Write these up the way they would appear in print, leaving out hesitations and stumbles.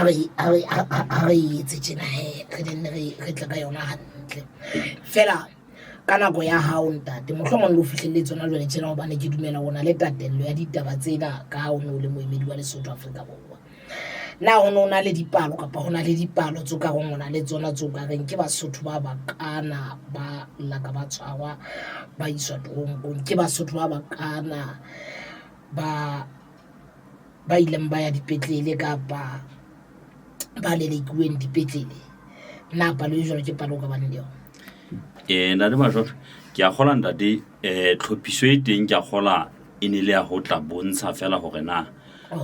Ha re etse tjena he, re nenne re tle ka yona hantle. Feela ka nako ya hao ntate, mohlomong le o fihlelle tsona jwale tjena hobane ke dumela o na le tatello ya ditaba tsena ka ha o ne o le moemedi wa Lesotho Afrika Borwa. Na ho ne o na le dipalo kapa ho na le dipalo tse ka reng o na le tsona tseo ka reng ke Basotho ba bakana ba laka ba tshwarwa ba iswa toronkong, ke Basotho ba bakana ba ba ileng ba ya dipetlele kapa ba lelekiweng dipetlele? Na palo e jwalo ke palo o ka bang le yona? Ntate Majoro, ke a kgola ntate, tlhophiso e teng ke a kgola e ne le ya ho tla bontsha fela hore na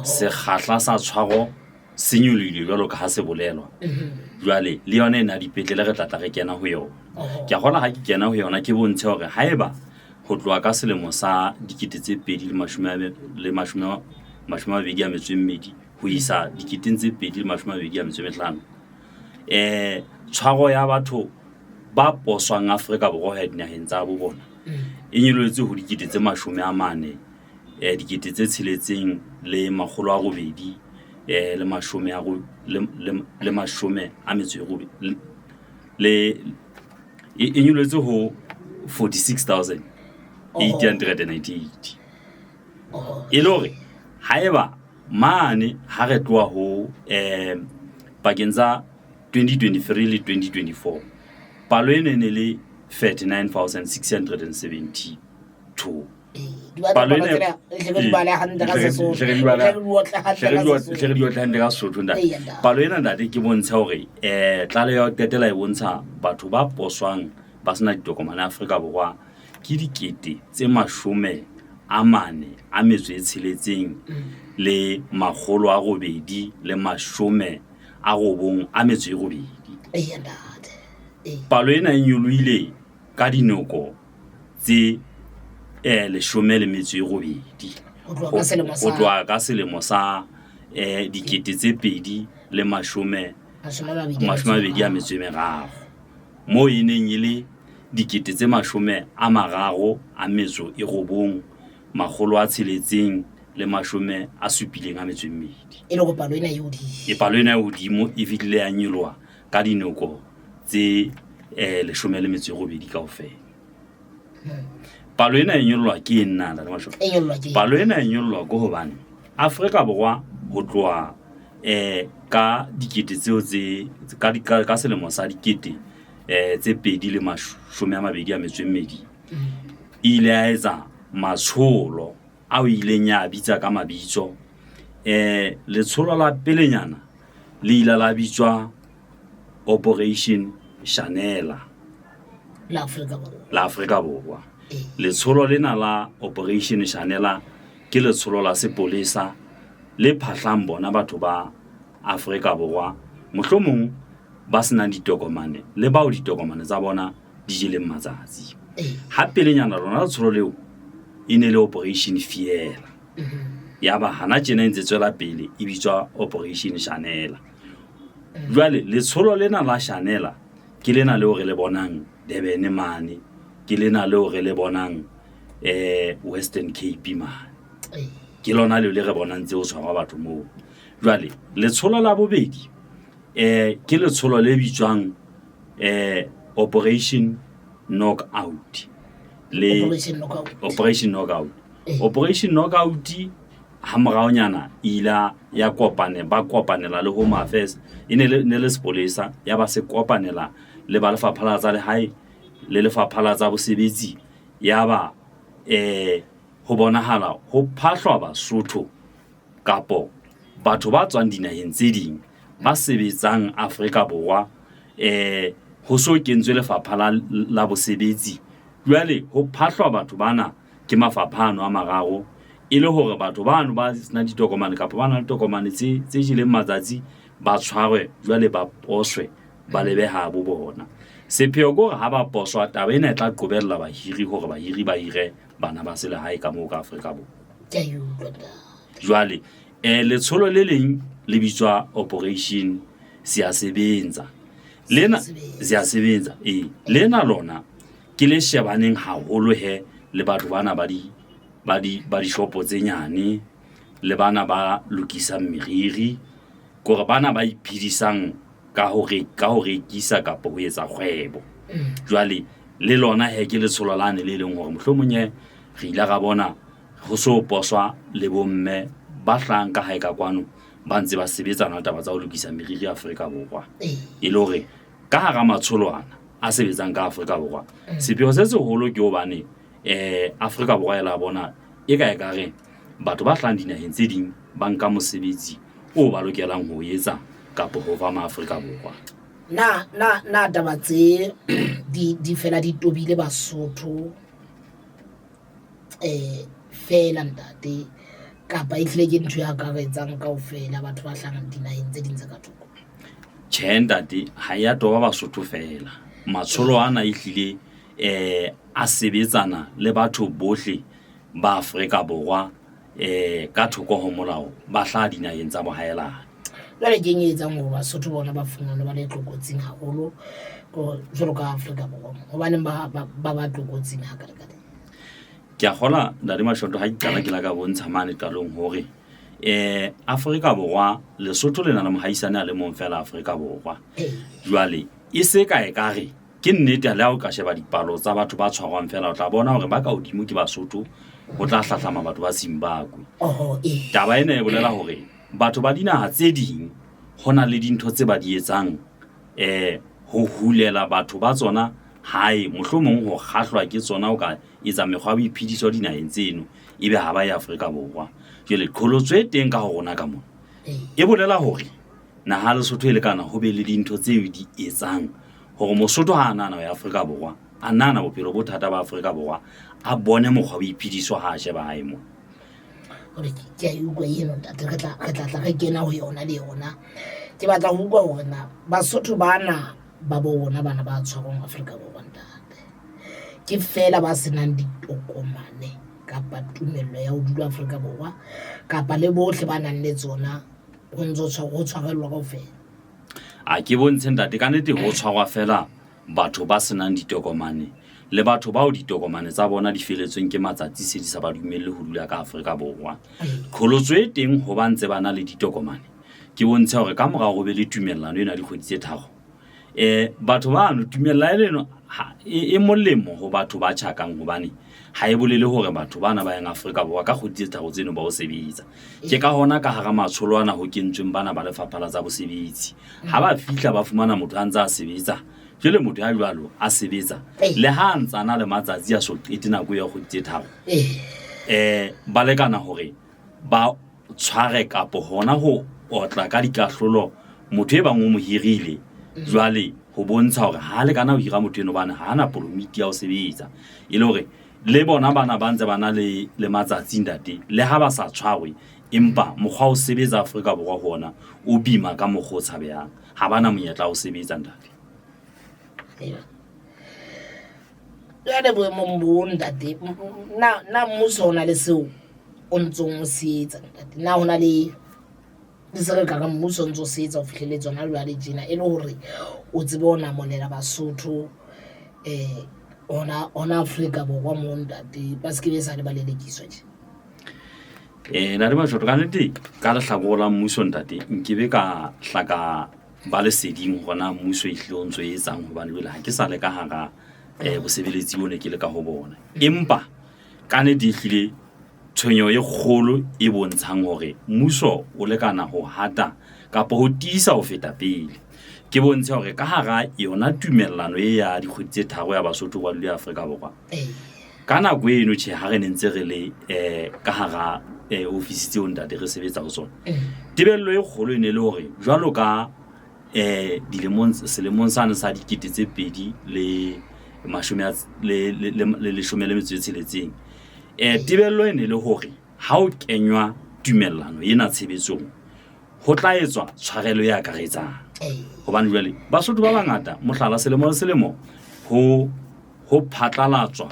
sekgahla sa tshwaro se nyolohile jwalo ka ha se bolelwa. Jwale le yona ena dipetlele re tla tla re kena ho yona. Ke a kgola ha ke kena ho yona ke bontshe hore haeba ho tloha ka selemo sa dikete tse pedi le mashome a le mashome a mashome a mabedi a metso e mmedi ho isa diketeng tse pedi le mashome a mabedi a metso e mehlano, tshwaro ya batho ba poswang Afrika Borwa ho ya dinaheng tsa bo bona e nyolohetse ho dikete tse mashome a mane, dikete tse tsheletseng le makgolo a robedi, le mashome a le mashome a metso e robe le e nyolohetse ho 46,898. E le hore haeba mane ha re tloha ho pakeng tsa 2023 le 2024 palo eno e ne le 39,672. Palo ena Hle re di bale hantle ka Sesotho. Hle re di bale- Hle re di otle hantle hle re ka di ot- Sesotho. hle re di otle hantle ka Sesotho, ntate. Eya, ntate. Palo ena ntate ke bontsha hore tlaleho ya ho qetela e bontsha batho ba poswang ba sena ditokomane Afrika Borwa ke dikete tse mashome a mane a metso e tsheletseng le makgolo a robedi le mashome a robong a metso e robedi. Eya, ntate. Ee. Palo ena e nyolohile ka dinoko tse leshome le metso e robedi. Ho tloha ka selemo sa- Ho tloha ka selemo sa dikete tse pedi le mashome Mashome a mabedi a mashome a metso e mabedi a metso e meraro. Moo e neng e le dikete tse mashome a mararo a metso e robong, makgolo a tsheletseng le mashome a supileng a metso e mmedi. E le hore palo ena e hodimo. E palo ena e hodimo e fihlile ya nyoloha ka dinoko tse leshome le metso e robedi kaofela. Palo ena e nyollwa ke eng na, Ntate Mashome? E nyollwa ke eng? Palo ena e nyollwa ke hobane Afrika Borwa ho tloha ka dikete tseo tse ka di- ka ka selemo sa dikete tse pedi le mashome a mabedi a metso e mmedi e ile ya etsa matsholo ao e ileng ya bitsa ka mabitso. Letsholo la pelenyana le ile la bitswa Operation Shanela La Afrika Borwa. la Afrika Borwa. Ee. Letsholo lena la Operation Shanela ke letsholo la sepolesa le phahlang bona batho ba Afrika Borwa mohlomong ba senang ditokomane le bao ditokomane tsa bona di jeleng matsatsi. Ee. Ha pelenyana lona letsholo leo e ne le Operation Fiela. Ya ba hana tjena e ntse tswela pele e bitswa Operation Shanela. Jwale letsholo lena la Shanela ke lena leo re le bonang Durban mane, ke lena leo re le bonang Western Cape mane. Ee. Ke lona leo le re bonang tse ho tshwarwa batho moo. Jwale letsholo la bobedi ke letsholo le bitswang Operation Knockout. Le Operation Knockout. Operation Knockout. Ee. Operation Knockout ha moraonyana e ile ya kopane ba kopanela le Home Affairs e ne le ne le sepolesa ya ba se kopanela le ba lefapha la tsa lehae le lefapha la tsa bosebetsi ya ba ho bonahala ho phahlwa Basotho kapo batho ba tswang dinaheng tse ding ba sebetsang Afrika Borwa ho so kentswe lefapha la la bosebetsi. Jwale ho phahlwa batho bana ke mafapha ano a mararo e le hore batho bano ba sena ditokomane kapa ba na le tokomane tse tse jeleng matsatsi ba tshwarwe jwale ba poswe ba lebe habo bona. Sepheo ke hore ha ba poswa taba ena e tla qobella bahiri hore bahiri ba hire bana ba selehae ka moo ka Afrika Borwa. Ke a e utlwa ntate. Jwale letsholo le leng le bitswa Operation Siyasebenza. Lena Siyasebenza. Siyasebenza ee lena lona ke le shebaneng haholo he le batho bana ba di ba di ba dishopo tse nyane le bana ba lokisang meriri. Kore bana ba iphedisang ka ho ka ho rekisa kapa ho etsa kgwebo. Jwale le lona he ke letsholo lane le leng hore mohlomong he re ile ra bona ho so poswa le bomme ba hlahang ka hae ka kwano ba ntse ba sebetsana le taba tsa ho lokisa meriri Afrika Borwa. E le hore ka hara matsholo ana a sebetsang ka Afrika Borwa, sepheo se seholo ke hobane Afrika Borwa e la bona e ka e ka re batho ba hlahang dinaheng tse ding ba nka mosebetsi o ba lokelang ho etsa kapo ho fa maAfrika Borwa. Na na na taba tse di di fela di tobile Basotho fela ntate kapa e hlile ke ntho e akaretsang kaofela batho ba hlahang dinaheng tse ding tse ka thoko? Tjhe ntate, ha ya toba Basotho fela. Matsholo ana e hlile a sebetsana le batho bohle ba Afrika Borwa ka thoko ho molao ba hlaha dinaheng tsa bohaelane. Jwale ke eng e etsang hore Basotho bona ba fumanwe ba le tlokotsing haholo jwalo ka Afrika Borwa? Hobaneng ba ba ba tlokotsing hakalekale? Ke a kgola Ntate Mashoto ha ke qala ke la ka bontsha mane qalong hore Afrika Borwa Lesotho le na le mohaisane a le mong fela Afrika Borwa. Jwale e se ka e ka re ke nnete le ha o ka sheba dipalo tsa batho ba tshwarwang fela o tla bona hore ba ka hodimo ke Basotho ho tla hlahlama batho ba Zimbabwe. Taba ena e bolela hore batho ba dinaha tse ding ho na le dintho tse ba di etsang ho hulela batho ba tsona hae, mohlomong ho kgahlwa ke tsona o ka etsa mekgwa ya boiphediso dinaheng tseno ebe ha ba ye Afrika Borwa. Jwale qholotso e teng ka ho rona ka mona e bolela hore naha Lesotho e lekana ho be le dintho tseo di etsang hore Mosotho ha a nahana ho ya Afrika Borwa, a nahana bophelo bo thata ba Afrika Borwa, a bone mokgwa wa boiphediso ha a sheba hae mona. Hore ke a e utlwa eno ntate, re tla re tla tla re kena ho yona le yona. Ke batla ho utlwa hore na Basotho bana ba bo bona bana ba tshwarwang Afrika Borwa ntate, ke feela ba senang ditokomane kapa tumello ya ho dula Afrika Borwa kapa le bohle ba nang le tsona ho ntso ho tshwarellwa kaofela? A ke bontshe ntate, ka nnete ho tshwarwa fela batho ba senang ditokomane le batho bao ditokomane tsa bona di feletsweng ke matsatsi se di sa ba dumelle ho dula ka Afrika Borwa. Qholotso e teng ho ba ntse ba na le ditokomane ke bontshe hore ka mora ho be le tumellano ena dikgwedi tse tharo batho bano tumellano eno e molemo ho batho ba tjhakang hobane ha e bolele hore batho bana ba yang Afrika Borwa ka kgwedi tse tharo tseno ba o sebetsa. Ke ka hona ka hara matsholo ana ho kentsweng bana ba lefapha la tsa bosebetsi. Ha ba fihla ba fumana motho a ntse a sebetsa, jwale motho ya jwalo a sebetsa le ha a ntse a na le matsatsi a so qete nako ya kgwedi tse tharo ba lekana hore ba tshware kapo hona ho otla ka dikahlolo motho e bang o mo hirile. Jwale ho bontsha hore ha lekana ho hira motho eno hobane ha ana polomiti ya ho sebetsa. E le hore le bona bana ba ntse ba na le le matsatsi ntate, le ha ba sa tshwarwe empa mokgwa wa ho sebetsa Afrika Borwa ho ona o bima ka mokgwa o tshabehang. Ha bana monyetla wa ho sebetsa ntate. Jwale boemong bo ntate, na na mmuso o na le seo o ntsong o se etsa ntate? Na ho na le le se re ka reng mmuso o ntso se etsa ho fihlelle tsona jwale tjena e le hore o tsebe ho namolela Basotho hona hona Afrika Borwa moo ntate ba se ke be sale ba lelekiswa tje? Ntate Mashoto, ka nnete ka lehlakore la mmuso ntate nkebe ka hlaka ba leseding hore na mmuso e hlile o ntso e etsang hobane jwale ha ke sa le ka hara bosebeletsi bo ne ke le ka ho bona. Empa ka nnete e hlile tshwenyeho e kgolo e bontshang hore mmuso o lekana ho hata kapa ho tiisa ho feta pele. Ke bontshe hore ka hara yona tumellano e ya dikgwedi tse tharo ya Basotho ba dule Afrika Borwa, ka nako eno tjhe ha re ne ntse re le ka hara ofisi tseo ntate re sebetsa ho tsona, tebello e kgolo e ne le hore jwalo ka dilemong selemong sane sa dikete tse pedi le mashome a le le le leshome le metso e tsheletseng, tebello e ne le hore ha o kenywa tumellano ena tshebetsong ho tla etswa tshwarelo e akaretsang. Hobane jwale Basotho ba bangata mohlala selemo le selemo ho ho phatlalatswa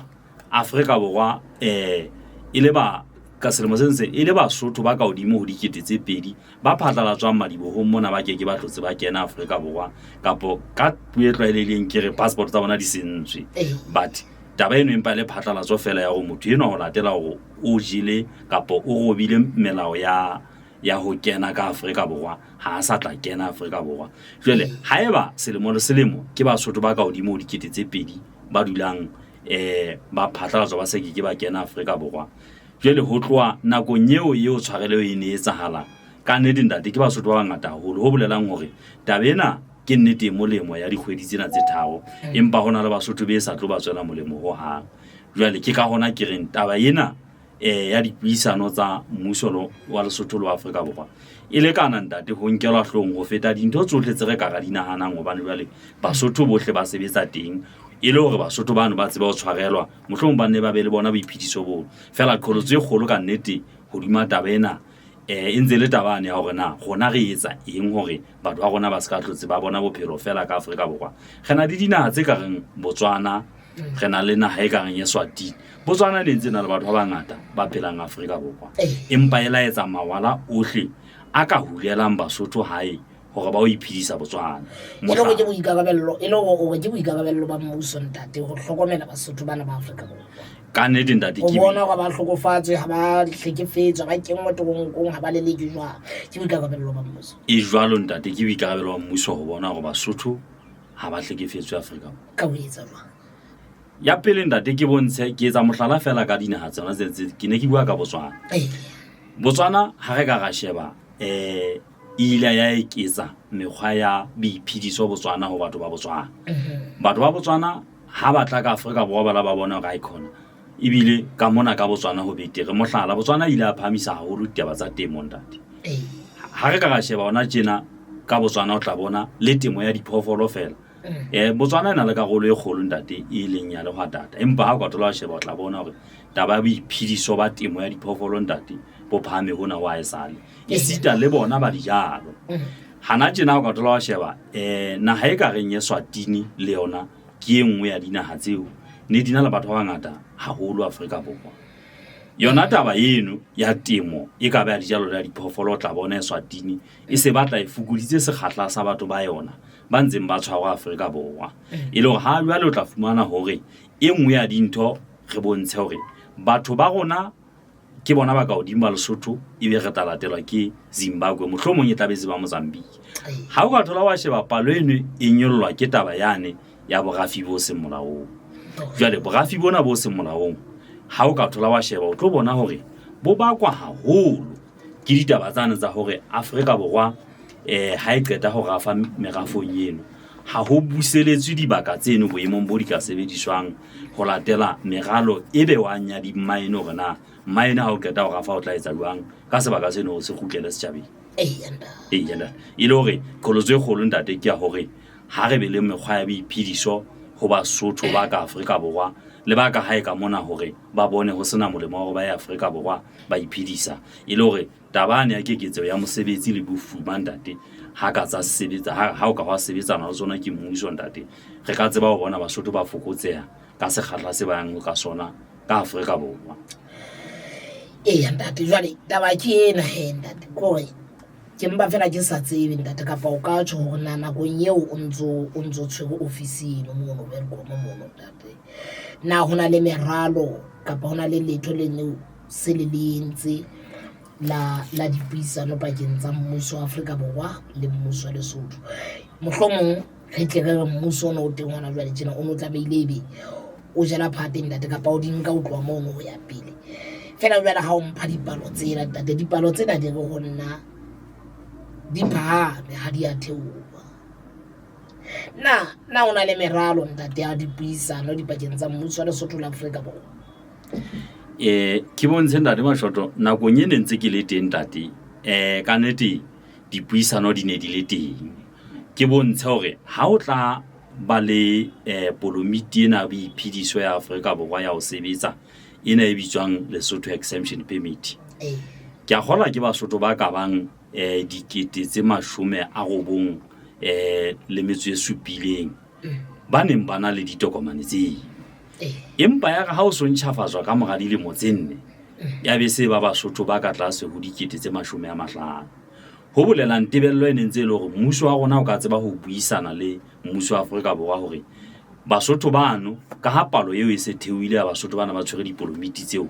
Afrika Borwa e le ba ka selemo se ntse e le Basotho ba ka hodimo ho dikete tse pedi ba phatlalatswang madibohong mona ba keke ba hlotse ba kena Afrika Borwa kapo ka puo e tlwaelehileng ke re passport tsa bona di sentswe. But taba eno empa e le phatlalatso fela ya hore motho enwa ho latela hore o jele kapo o robile melao ya ya ho kena ka Afrika Borwa ha a sa tla kena Afrika Borwa. Jwale haeba selemo le selemo ke Basotho ba ka hodimo ho 2000 ba dulang ba phatlalatswa ba se ke ke ba kena Afrika Borwa. Jwale ho tloha nakong eo eo tshwarelo e ne e etsahala, ka nnete ntate ke Basotho ba bangata haholo, ho bolelang hore taba ena ke nnete e molemo ya dikgwedi tsena tse tharo, empa ho na le Basotho be sa tlo ba tswela molemo hohang. Jwale ke ka hona ke reng taba ena ya dipuisano tsa mmuso wa Lesotho le wa Afrika Borwa e lekana ntate ho nkelwa hloohong ho feta dintho tsohle tse re ka ra di nahanang, hobane jwale Basotho bohle ba sebetsa teng e le hore Basotho bano ba tsebe ho tshwarelwa, mohlomong ba nne ba be le bona boiphediso boo. Feela qholotso e kgolo ka nnete hodima taba ena e ntse le taba yane ya hore na rona re etsa eng hore batho ba rona ba se ka hlotse ba bona bophelo feela ka Afrika Borwa. Re na le dinaha tse ka reng Botswana, re na le naha e ka reng Eswatini. Botswana e ntse na le batho ba bangata ba phelang Afrika Borwa, empa e laetsa mawala ohle a ka hulelang Basotho hae hore ba o iphedisa Botswana. E le hore ke boikarabello, e le hore ke boikarabello ba mmuso ntate ho hlokomela Basotho bana ba Afrika Borwa. Ka nnete ntate, o bona hore ba hlokofatswe, ha ba hlekefetswe, ha ba kenngwe teronkong, ha ba leleke jwang. Ke boikarabello ba mmuso. E jwalo ntate, ke boikarabelo ba mmuso ho bona hore Basotho ha ba hlekefetswe Afrika Borwa. Ka ho etsa jwang? Ya pele ntate ke bontshe, ke etsa mohlala fela ka dinaha tsona tse ke ne ke bua ka Botswana. Botswana ha re ka ra sheba e ile ya eketsa mekgwa ya boiphediso Botswana ho batho ba Botswana. Batho ba Botswana ha ba tla ka Afrika Borwa ba la ba bona hore ha e khona, ebile ka mona ka Botswana ho betere. Mohlala, Botswana ile a phahamisa haholo ditaba tsa temo ntate. Ha re ka ra sheba hona tjena ka Botswana, o tla bona le temo ya diphoofolo fela. Botswana e na le karolo e kgolo ntate e leng ya lehwatata, empa ha o ka thola wa sheba o tla bona hore taba ya boiphediso ba temo ya diphoofolo ntate bo phahame hona ho haesale, esita le bona ba dijalo. Hana tjena ha o ka thola wa sheba naha e ka reng Eswatini le yona ke e nngwe ya dinaha tseo ne di na le batho ba bangata haholo Afrika Borwa. Yona taba eno ya temo e ka ba ya dijalo le ya diphoofolo, o tla bona Eswatini e se batla e fokoditse sekgahla sa batho ba yona ba ntseng ba tshwarwa Afrika Borwa. E le hore ha jwale o tla fumana hore e nngwe ya dintho re bontshe hore batho ba rona ke bona ba ka hodimo ba Lesotho, ebe re tla latelwa ke Zimbabwe, mohlomong e tla be se ba Mozambique. Ha o ka thola wa sheba palo eno e nyollwa ke taba yane ya borafi bo seng molaong. Jwale borafi bona bo seng molaong, ha o ka thola wa sheba o tlo bona hore bo bakwa haholo ke ditaba tsane tsa hore Afrika Borwa ha e qeta ho rafa merafong eno, ha ho buseletswe dibaka tseno boemong bo di ka sebediswang ho latela meralo e bewang ya dimmaene, hore na mmaene ha o qeta ho rafa o tla etsa jwang ka sebaka seno hore se kgutlele setjhabeng. Eya ntate. E le hore qholotso e kgolo ntate ke ya hore ha re be le mekgwa ya boiphediso ho Basotho ba ka Afrika Borwa le ba ka hae ka mona, hore ba bone ho sena molemo wa hore ba ye Afrika Borwa ba iphedisa. E le hore taba ane ya keketseho ya mosebetsi le bofuma ntate ha ka tsa sebetsa, ha o ka wa sebetsana le tsona ke mmuso ntate, re ka tseba ho bona Basotho ba fokotseha ka sekgahla se ba yang ka sona ka Afrika Borwa. Eya ntate, jwale taba ke ena he ntate, kore ke mpa fela ke sa tsebe ntate, kapa o ka tjho hore na nakong eo o ntso tshwere ofisi eno mono Welkom mono ntate, na ho na le meralo kapa ho na le letho le ne se le le entse la dipuisano pakeng tsa mmuso wa Afrika Borwa le mmuso wa Lesotho? Mohlomong re tle re re mmuso ona o teng hona jwale tjena o no tlamehile ebe o jela phate ntate, kapa o di nka ho tloha mono ho ya pele. Feela jwale ha o mpha dipalo tsena ntate, dipalo tsena di re ho nna di phahame, ha di a theoha. Na o na le meralo ntate ya dipuisano dipakeng tsa mmuso wa Lesotho le Afrika Borwa? Ke bontshe ntate Mashoto, nakong e ne ntse ke le teng ntate, ka nnete dipuisano di ne di le teng. Ke bontshe hore ha o tla ba le polomiti ena ya boiphediso ya Afrika Borwa ya ho sebetsa, ena e bitswang Lesotho Exemption Permit. Ke a kgolwa ke Basotho ba ka bang 97,000 ba neng ba na le ditokomane tseo. Empa ya re ha o so ntjhafatswa ka mora dilemo tse 4, ya be se ba Basotho ba ka tlase ho 50,000. Ho bolelang tebello e ne ntse e le hore mmuso wa rona o ka tseba ho buisana le mmuso wa Afrika Borwa hore Basotho bano, ka ha palo eo e se theohile ya Basotho bana ba tshwere dipolomiti tseo,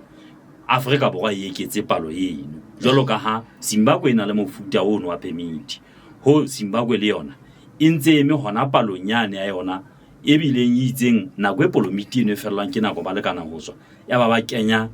Afrika Borwa e eketse palo eno. Jwalo ka ha Zimbabwe e na le mofuta ono wa permit, ho Zimbabwe le yona e ntse eme hona palong yane ya yona e bileng e itseng nako e polomiti eno e fellwang ke nako ba lekana ho tswa, ya ba ba kenya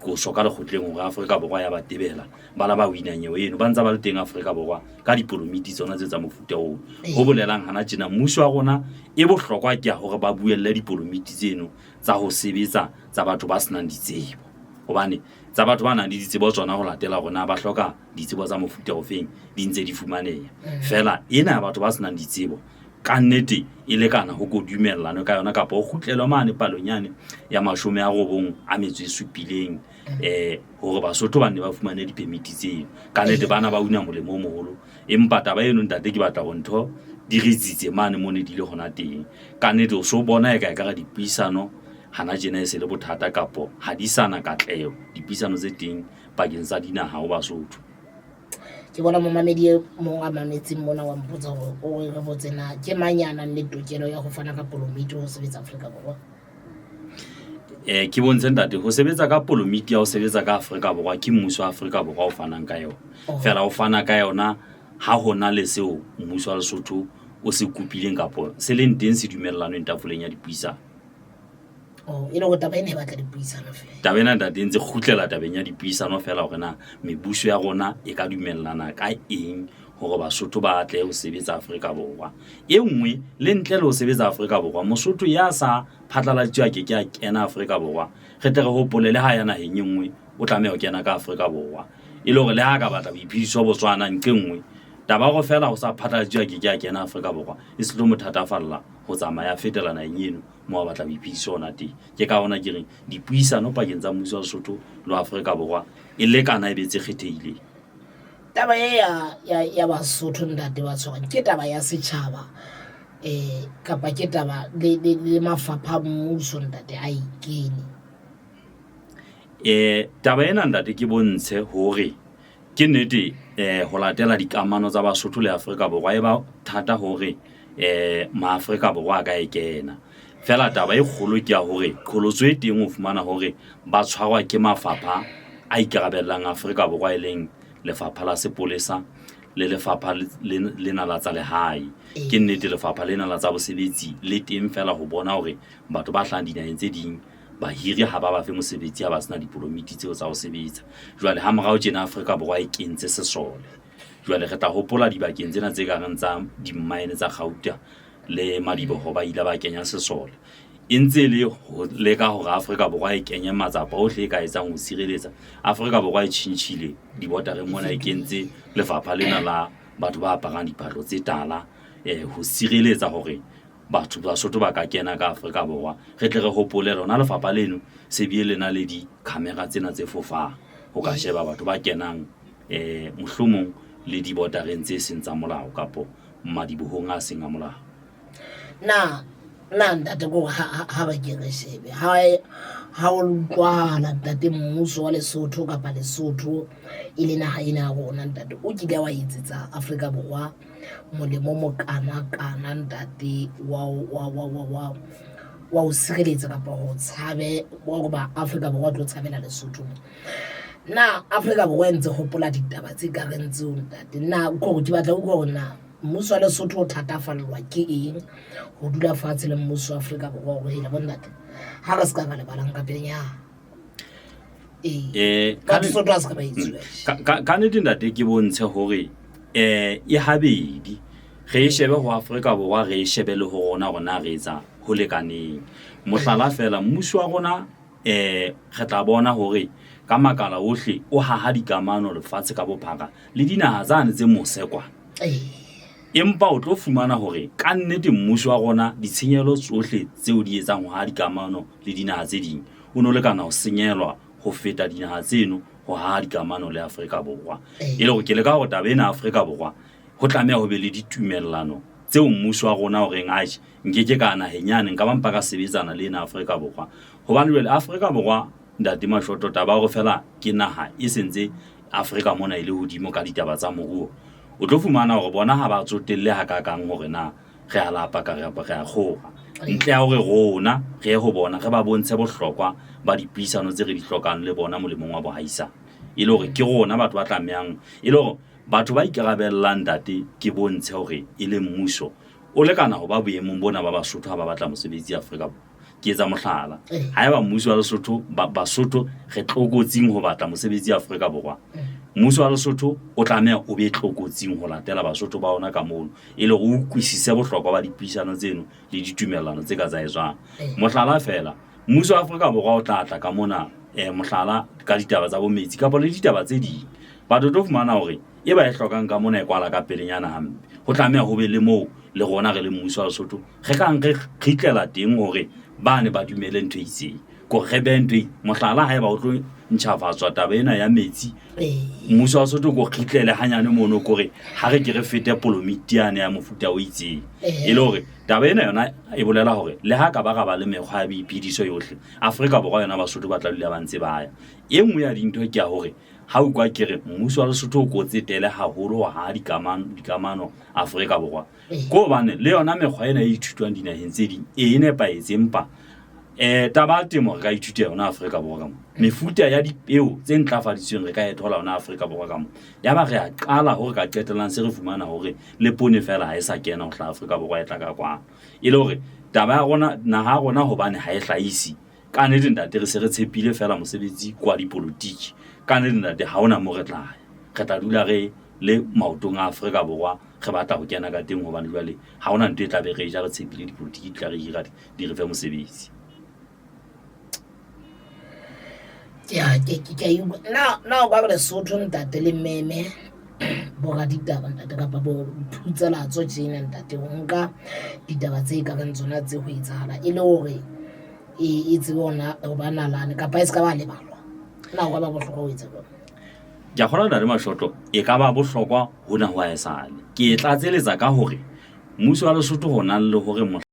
qoso ka lekgotleng hore Afrika Borwa ya ba tebela, ba la ba wina nyewe eno, ba ntse ba le teng Afrika Borwa ka dipolomiti tsona tse tsa mofuta oo. Ho bolelang hana tjena mmuso wa rona e bohlokwa ke ya hore ba buelle dipolomiti tseno tsa ho sebetsa tsa batho ba senang ditsebo, hobane tsa batho ba nang le ditsebo tsona ho latela hore na ba hloka ditsebo tsa mofuta ofeng di ntse di fumaneha. Feela ena ya batho ba senang ditsebo ka nnete e lekana ho ko dumellano ka yona, kapa ho kgutlelwa mane palong yane ya 97 hore Basotho ba nne ba fumane diphemiti tseo. Ka nnete bana ba una molemo o moholo, empa taba eno ntate ke batla hore ntho di re tsitse mane mo ne di le hona teng. Ka nnete o so bona e ka ekare dipuisano hana tjena e se le bothata, kapo ha di sana katleho dipuisano tse teng pakeng tsa dinaha ho Basotho. Ke bona momamedi e mong a mametseng mona wa mpotsa hore o re re botse na ke mang ya nang le tokelo ya ho fana ka polomiti ho sebetsa Afrika Borwa. Ke bontshe ntate, ho sebetsa ka polomiti ya ho sebetsa ka Afrika Borwa ke mmuso wa Afrika Borwa o fanang ka yona. Feela o fana ka yona ha hona le seo mmuso wa Lesotho o se kopileng kapo se leng teng se dumellanweng tafoleng ya dipuisano. Oh, e le hore taba ena e batla dipuisano fela. Taba ena ntate e ntse kgutlela tabeng ya dipuisano fela hore na mebuso ya rona e ka dumellana ka eng hore Basotho ba atle ho sebetsa Afrika Borwa. E nngwe le ntle le ho sebetsa Afrika Borwa, Mosotho ya sa phatlalatswe a ke ke a kena Afrika Borwa. Re tle re hopole le ha ya naheng e nngwe o tlameha ho kena ka Afrika Borwa. E le hore le ha ka batla boiphediso Botswana nqe nngwe, taba ya hore fela ho sa phatlalatswe a ke ke a kena Afrika Borwa e se tlo mo thatafalla ho tsamaya a fetela naheng eno mo a batla boiphediso hona teng. Ke ka hona ke reng dipuisano pakeng tsa mmuso wa Lesotho le wa Afrika Borwa e lekana e be tse kgethehileng. Taba e ya Basotho ntate ba tshwarang ke taba ya setjhaba kapa ke taba le mafapha a mmuso ntate a ikene. Taba ena ntate ke bontshe hore ke nnete ho latela dikamano tsa Basotho le Afrika Borwa e ba thata hore Maafrika Borwa a ka e kena. Feela taba e kgolo ke ya hore qholotso e teng ho fumana hore ba tshwarwa ke mafapha a ikarabellang Afrika Borwa, e leng lefapha la sepolesa le lefapha lena la tsa lehae. Ke nnete lefapha lena la tsa bosebetsi le teng fela ho bona hore batho ba hlahang dinaheng tse ding bahiri ha ba ba fe mosebetsi ha ba sena dipolomiti tseo tsa ho sebetsa. Jwale ha morao tjena Afrika Borwa e kentse sesole. Jwale re tla hopola dibakeng tsena tse kareng tsa dimmaene tsa Gauta le madiboho ba ile ba kenya sesole. E ntse le ho leka hore Afrika Borwa e kenye matsapa ohle e ka etsang ho sireletsa. Afrika Borwa e tjhentjhile dibotareng mona, e kentse lefapha lena la batho ba aparang diphahlo tse tala ho sireletsa hore batho Basotho ba ka kena ka Afrika Borwa. Re tle re hopole lona lefapha leno se bile le na le di-camera tsena tse fofang ho ka sheba batho ba kenang mohlomong le dibotareng tse seng tsa molao kapo madibohong a seng a molao. Na na ntate ko ha ba ke re shebe ha o utlwahala ntate mmuso wa Lesotho kapa Lesotho e le naha ena ya rona ntate o kile wa etsetsa Afrika Borwa molemo o mokana kana ntate wa ho sireletsa kapa ho tshabe wa hore ba Afrika Borwa tlo tshabela Lesotho. Na Afrika Borwa e ntse hopola ditaba tse ka reng tseo ntate? Na ko ke batla utlwa hore na mmuso wa Lesotho o thatafallwa ke eng ho dula fatshe le mmuso wa Afrika Borwa hore hele bontate ha re se ka ba lebalang ka pelenyana. Ee, Basotho a se ka ba etsuwa. Ka nnete ntate ke bontshe hore e habedi re e shebe ho Afrika Borwa, re e shebe le ho rona hore na re etsa ho lekaneng. Mohlala fela mmuso wa rona re tla bona hore ka makala ohle o haha dikamano lefatshe ka bophara le dinaha tsane tse mose kwa. Empa o tlo fumana hore ka nnete mmuso wa rona ditshenyehelo tsohle tseo di etsang ho haha dikamano le dinaha tse ding o no lekana ho senyelwa ho feta dinaha tseno ho haha dikamano le Afrika Borwa. E le hore ke leka hore taba ena Afrika Borwa ho tlameha ho be le ditumellano tseo mmuso wa rona o reng atjhe nkeke ka naheng yane nka ba mpa ka sebetsana le ena Afrika Borwa. Hobane jwale Afrika Borwa ntate Mashoto taba ya hore fela ke naha e sentse Afrika mona e le hodimo ka ditaba tsa moruo, o tlo fumana hore bona ha ba tsotelle hakakang hore na re a lapa ka re a kgora. Ntle ya hore rona re ye ho bona, re ba bontshe bohlokwa ba dipuisano tse re di hlokang le bona molemong wa bohaisane. E le hore ke rona batho ba tlamehang, e le hore batho ba ikarabellang ntate ke bontshe hore e le mmuso o lekana ho ba boemong bona ba Basotho ha ba batla mosebetsi Afrika Borwa. Ke etsa mohlala, haeba mmuso wa Lesotho, Basotho re tlokotsing ho batla mosebetsi Afrika Borwa, mmuso wa Lesotho o tlameha o be tlokotsing ho latela Basotho ba ona ka mono, e le hore o utlwisise bohlokwa ba dipuisano tseno le ditumellano tse ka tsa etswang. Mohlala feela, mmuso wa Afrika Borwa o tla tla ka mona, mohlala ka ditaba tsa bo metsi kapa le ditaba tse ding. Batho tlo fumana hore e ba e hlokang ka mona e kwala ka pelenyana hampe. Ho tlameha ho be le moo le rona re le mmuso wa Lesotho re kang re kgitlela teng hore ba ne ba dumele ntho e itseng. Kore re behe ntho e, mohlala haeba o tlo ntjhafatswa taba ena ya metsi, mmuso wa Lesotho ko kgitlele hanyane mono kore ha re ke re fete polomiti yane ya mofuta o itseng. E le hore taba ena yona e bolela hore le ha ka ba ra ba le mekgwa ya boiphediso yohle, Afrika Borwa yona Basotho ba tla dula ba ntse ba ya. E nngwe ya dintho ke ya hore ha ukwa ke re mmuso wa Lesotho o ko tsetele haholo ho haha dikamano Afrika Borwa. Ko hobane le yona mekgwa ena e ithutwang dinaheng tse ding e nepahetse, empa taba ya temo re ka ithuta yona Afrika Borwa ka mo. Mefuta ya dipeo tse ntlafaditsweng re ka e thola yona Afrika Borwa ka mo. Ya ba re a qala hore ka qetellang se re fumana hore le poone fela ha e sa kena ho hlaha Afrika Borwa e tla ka kwano. E le hore taba ya rona, naha ya rona hobane ha e hlahise, ka nnete ntate re se re tshepile fela mosebetsi kwa dipolotiki. Ka nnete ntate ha hona mo re tla ya. Re tla dula re le maotong a Afrika Borwa re batla ho kena ka teng hobane jwale ha hona ntho e tla be re ja re tshepile dipolotiki di tla re hira di re fe mosebetsi. Ya, ke a utlwa. Na o ka re Lesotho ntate le meme boraditaba ntate kapa bo phutselatso tjena ntate ho nka ditaba tse ka reng tsona tse ho etsahala e le hore e tsebe hona ho ba nalane kapa e se ka ba lebalwa? Na o ka ba bohlokwa ho etsa jwalo? Ke a kgolwa ntate Mashotlo, e ka ba bohlokwa hona ho haesale. Ke e tlatseletsa ka hore mmuso wa Lesotho ho nang le hore mohla.